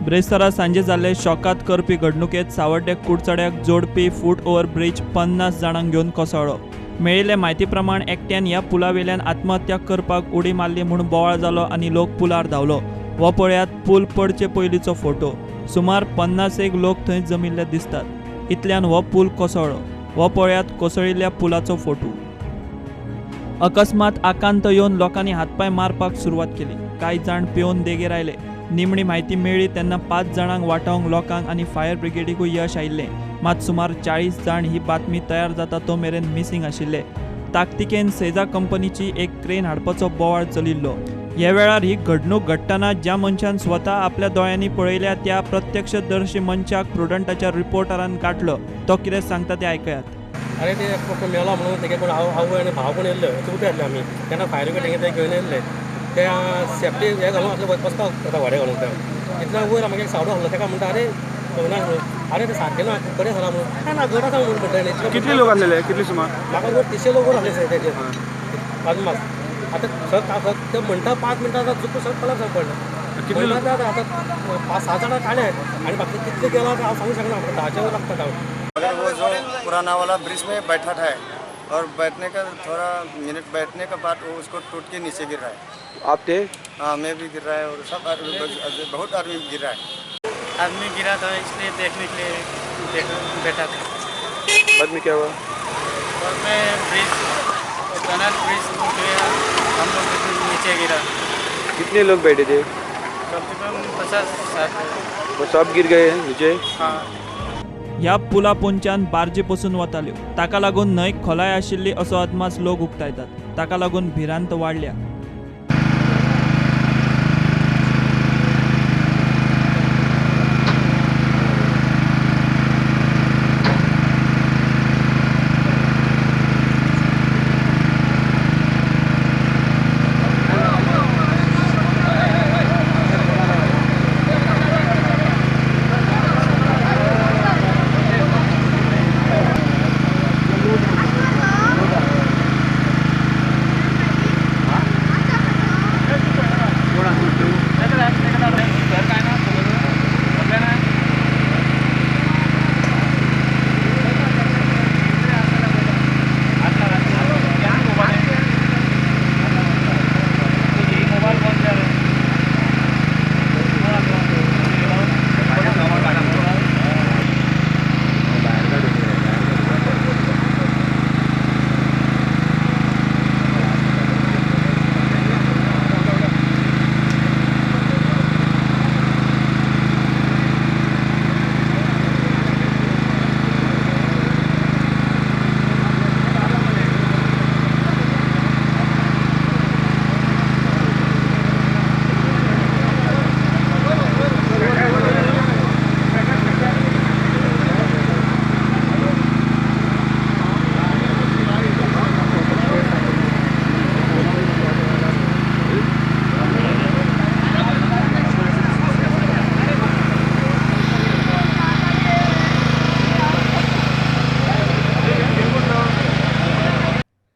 ब्रेस्तारा सांजे जाल्ले शॉकात करपी घडणुकेत सावड्डे कुडचड्याक जोडपी फूट ओव्हर ब्रिज 50 जाणांक घेवन कोसळ्ळो। मेळिल्ले म्हायती प्रमाण एकट्यान ह्या पुलावेल्यान आत्महत्या करपाक उडी मारली म्हूण बोवाळ जालो आनी लोक पुलार धांवलो। हो पळयात पूल पडचे पयलींचो फोटो। सुमार 50 लोक थंय जमिल्ले दिसतात। इतल्यान हो पूल कोसळ्ळो। हो पळयात कोसळिल्ल्या पुलाचो फोटो। अकस्मात आकांत येवन लोकांनी हातपाय मारपाक सुरवात केली। कांय जाण पेवन देगेर आयले। निमणी म्हायती मेळ्ळी तेन्ना 5 जाणांक वाटावंक लोकांक आनी फायर ब्रिगेडीकूय यश आयिल्लें। मात सुमार 40 जाण ही बातमी तयार जाता तो मेरेन मिसिंग आशिल्ले। ताकतिकेन सेजा कंपनीची एक क्रेन हाडपाचो बोवाळ चलिल्लो। ह्या वेळार ही घडणूक घडटना ज्या मनशान स्वता आपल्या दोळ्यांनी पळयल्या त्या प्रत्यक्षदर्शी मनशाक प्रुडंटाच्या रिपोर्टरान काडलो। तो कितें सांगता तें आयकयात। अरे ते मेला म्हणून तेगे कोण आवय आनी भाव कोण येयल्ले चुकते आसले आमी तेन्ना फायर ब्रिगेड ते घेवन येयल्ले ते सेफ्टी हे घालून आसले वचपाक वता व्हडें घालून ते इतल्या वयर आमगे सावडो आसलो तेका म्हणटा अरे ना म्हणून अरे ते सारकें ना बरें जाला म्हणून ना घट आसा म्हणून म्हणटा। कितले लोक आसलेले कितले सुमार म्हाका वयर 300 लोक आसले तेजेर अदमास। आतां सग ते म्हणटा 5 मिनटां आतां चुकून सग कलर पडला कितले आतां 5-7 जाणां काडले आनी बाकी कितले गेला हांव सांगूंक शकना म्हाका 10च्या वयर लागता हांव। अगर वो जो पुराना वाला ब्रिज में बैठा था और बैठने का थोड़ा मिनट बैठने के बाद वो उसको टूट के नीचे गिर रहा है। आप थे? हाँ, मैं भी गिर रहा है और सब आदमी, बहुत आदमी गिर रहा है। आदमी गिरा था इसलिए देखने के लिए बैठा था। बाद में क्या हुआ? बाद में ब्रिज टनल ब्रिज टूट गया, हम लोग नीचे गिरा। कितने लोग बैठे थे? कम से कम 50-60। वो सब गिर गए नीचे? हाँ। ह्या पुला पोंच्यान बार्जी पसून वताल्यो। ताका लागून न्हंय खोलाय आशिल्ली असो अदमास लोक उक्तायतात। ताका लागून भिरांत वाडल्या।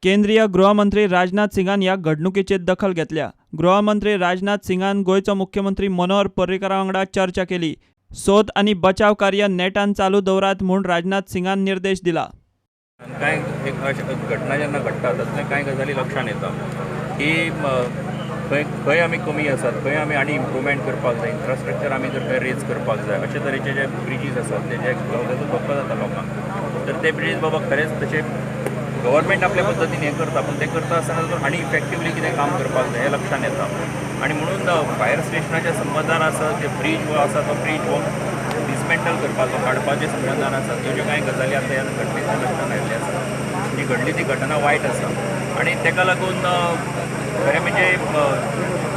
केंद्रीय गृहमंत्री राजनाथ सिंगान ह्या घडणुकेचेर दखल घेतल्या। गृहमंत्री राजनाथ सिंगान गोंयचो मुख्यमंत्री मनोहर पर्रीकरा वांगडा चर्चा केली। सोद आनी बचाव कार्य नेटान चालू दवरात म्हूण राजनाथ सिंगान निर्देश दिला। कांय एक घटना जेन्ना घडटा तातूंतल्या कांय गजाली लक्षांत येता की खंय खंय आमी कमी आसात, खंय आमी आनी इम्प्रुवमेंट करपाक जाय, इन्फ्रास्ट्रक्चर आमी जर खंय रेज करपाक जाय, अशे तरेचे जे ब्रिजीस आसात ते जे ताचो धोको जाता लोकांक, तर ते ब्रिजीस बाबा खरेंच तशें गव्हर्मेंट आपल्या पद्दतीन हें करता, पूण तें करता आसतना तातूंत आनी इफेक्टिवली कितें काम करपाक जाय हें लक्षांत येता। आनी म्हणून फायर स्टेशनाच्या संबंदान आसा जे ब्रीज हो आसा तो ब्रीज हो डिसमेंटल करपाचो काडपाच्या संबंदान आसा त्यो ज्यो कांय गजाली आतां ह्या घटनेंतल्यान लक्षांत आयिल्ली आसा। जी घडली ती घटना वायट आसा आनी ताका लागून खरें म्हणजे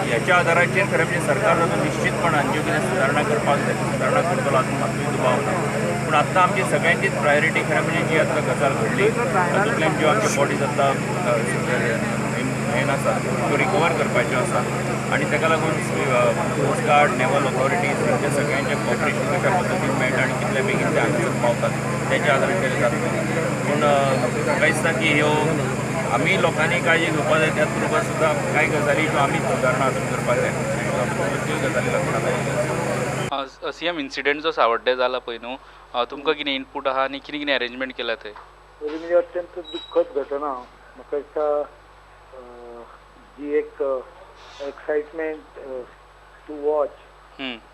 ह्याच्या आदाराचेर खरें म्हणजे सरकार तातूंत निश्चितपणान ज्यो कितें सुदारणा करपाक जाय सुदारणा करतलो हातूंत मातूय दुबाव ना। पूण आत्तां आमची सगळ्यांचीच प्रायोरिटी खरें म्हणजे जी आतां गजाल घडली तातूंतल्यान ज्यो आमच्यो बॉडीज आतां हें आसा त्यो रिकवर करपाच्यो आसा आनी ताका लागून कोस्ट गार्ड, नेवल ऑथॉरिटीज हांच्या सगळ्यांचें कॉपरेशन कशा पद्दतीन मेळटा आनी कितले बेगीन ते हांगासर पावतात तेच्या आदाराचेर जातलें। पूण म्हाका दिसता की ह्यो आमी लोकांनी काळजी घेवपाक जाय, त्याच बरोबर सुद्दां कांय गजाली ज्यो आमी सुदारणा हातूंत करपाक जाय त्यो गजाली लक्षांत आयिल्ल्यो आसा। सीएम इन्सिडेंट जो सावड्डे जाला पळय न्हू, तुमकां कितें इनपूट आहा आनी कितें कितें अरेंजमेंट केला थंय? पयलीं म्हणजे अत्यंत दुख्खद घटना. म्हाका दिसता जी एक एक्सायटमेंट टू वॉच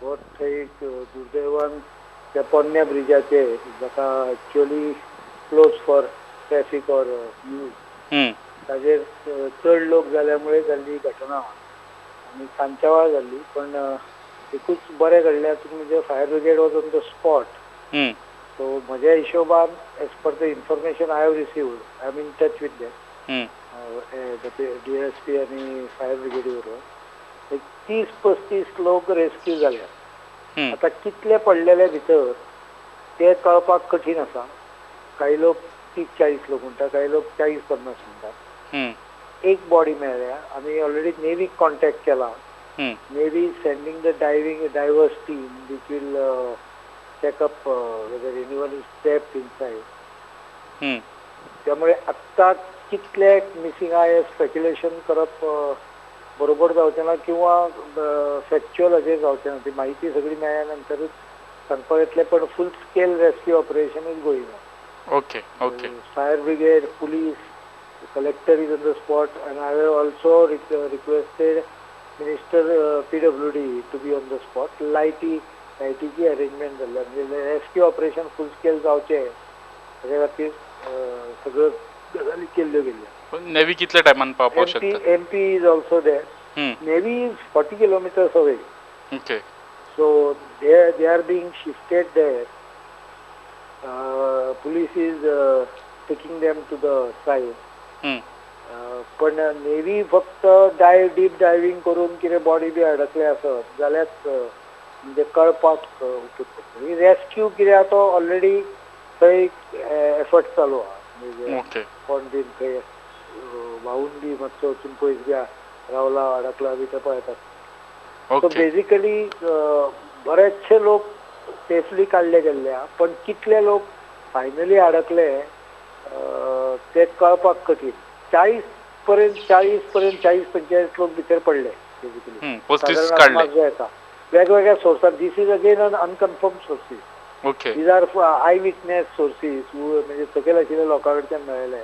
हो थंय दुर्दैवान त्या पोरण्या ब्रिजाचेर जाका actually close for traffic or use ताजेर चड लोक जाल्या मुळे जाल्ली घटना आनी सांजच्या वेळार जाल्ली. पण एकूच बरें घडलें म्हणजे fire brigade was on the spot. So म्हज्या हिशोबान as per the information I have received, I am in touch with them, D S P आनी फायर ब्रिगेडी बरोबर एक 30-35 लोक रेस्क्यू जाल्या. आतां कितले पडलेले भितर ते कळपाक कठीण आसा. काही लोक 30-40 लोक म्हणटा, काही लोक 40-50 म्हणटा. एक बॉडी मेळ्ळ्या. आमी ऑलरेडी नेवीक कॉन्टॅक्ट केला. Navy is sending the divers team which will check up whether anyone is trapped inside. त्यामुळे आत्ता कितले मिसिंग आहे स्पेक्युलेशन करप बरोबर जावचें ना किंवा फॅक्च्युअल अशें जावचें ना. ती माहिती सगळी मेळ्ळ्या नंतरूच सांगपाक येतलें. पण full scale rescue operation is going on. Okay okay. Fire brigade, police, collector is on the spot and I have also requested minister PWD to be on the spot. लायटीची arrangement जाल्ली म्हणजे रेस्क्यू ऑपरेशन फूल scale जावचें हाज्या खातीर सगळ्यो गजाली केल्ल्यो गेल्यो. नेवी कितल्या टायमान पावपाक शकता? MP is also there. Navy is 40 kilometres away. Okay. So they are being shifted there. Police is taking them to the side. पण नेवी फक्त डीप डायव्हिंग करून कितें बॉडी बी अडकले आसत जाल्यार म्हणजे कळपाक उपयोग पडटा. रेस्क्यू कितें आहा तो ऑलरेडी थंय एफर्ट चालू आहा. म्हणजे कोण बीन थंय व्हांवून बी मातसो वचून पयस बी रावला अडकला बी ते पळयतात. सो बेजिकली बरेचशे लोक सेफली काडले गेल्ले आहा, पण कितले लोक फायनली अडकले ते कळपाक कठीण. 40 पर्यंत 40-45 लोक भितर पडले बेजिकली. सादारण येता वेगवेगळ्या सोर्सात. This is again an unconfirm sources. These are eye witness sources म्हणजे सकयल आशिल्ल्या लोकां कडच्यान मेळ्ळेले.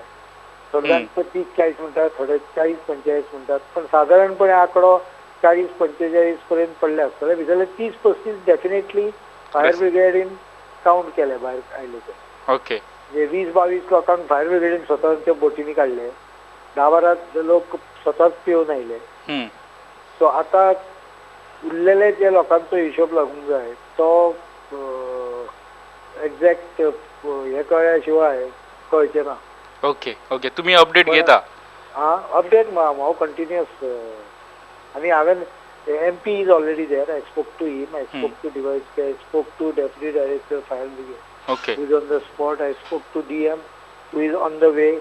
थोडे जाण 30-40 म्हणटात, थोडे 40-45 म्हणटात, पण सादारणपणे आंकडो 40-45 पर्यंत पडले आसतले. भितरले 30-35 डेफिनेटली फायर ब्रिगेडीन कावंट केले भायर आयले ते. ओके. म्हणजे 20-22 लोकांक फायर ब्रिगेडीन स्वताच्या बोटींनी काडले, 10-12 लोक स्वताच पिवन आयले. सो आतां उरलेले जे लोकांचो हिशोब लागूंक जाय तो एक्झॅक्ट हे कळ्ळ्या शिवाय कळचें ना. Okay okay. तुमी अपडेट घेता? आं, अपडेट हांव कंटिन्युअस. आनी हांवें MP is already there. I spoke to him, I spoke to DYSP, I spoke to deputy director fire brigade. Okay. Who is on the spot. I spoke to DM who is on the way.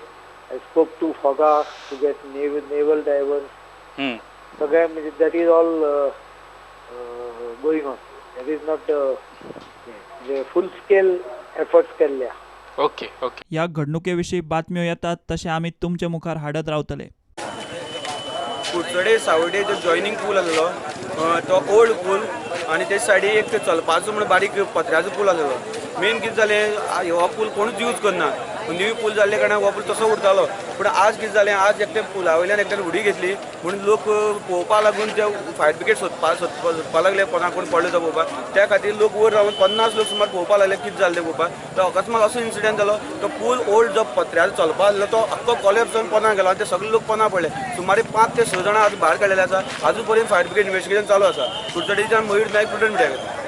I spoke to FOGA to get naval divers. सगळें म्हणजे that is all going on. That is not म्हणजे फूल scale efforts केल्ले. Okay okay. ह्या घडणुके विशीं बातम्यो येतात तशें आमी तुमचे मुखार हाडत रावतले. कुडचडे सावड्डे जो जॉयनींग पूल आसलो तो ओल्ड पूल आनी ते सायडी एक चलपाचो म्हण बारीक पत्र्याचो पूल आसलो. मेन कितें जालें, हो पूल कोणूच यूज करना. न्यू पूल जाल्ले कारणान हो पूल तसो उरतालो. पूण आज कितें जालें, आज एकट्या पुला वयल्यान एकट्यान उडी घेतली म्हणून लोक पळोवपाक लागून ते फायर ब्रिगेड सोदपाक लागले कोणाक कोण पडलो तो पळोवपाक. त्या खातीर लोक वयर रावन 50 लोक सुमार पळोवपाक लागले कितें जालें तें पळोवपाक. तो अकस्मात असो इन्सिडंट जालो, तो पूल ओल्ड जो पत्र्याचो चलपाक आसलो तो आख्खो कॉलेप्स जावन पोना गेलो आनी ते सगळे लोक पोना पडले. सुमारे 5 ते 6 जाणां आज भायर काडलेले आसा. आजून पर्यंत फायर ब्रिगेड इन्वेस्टिगेशन चालू आसा. कुडचडेच्यान मयूर नायक प्रुडंट मिडिया.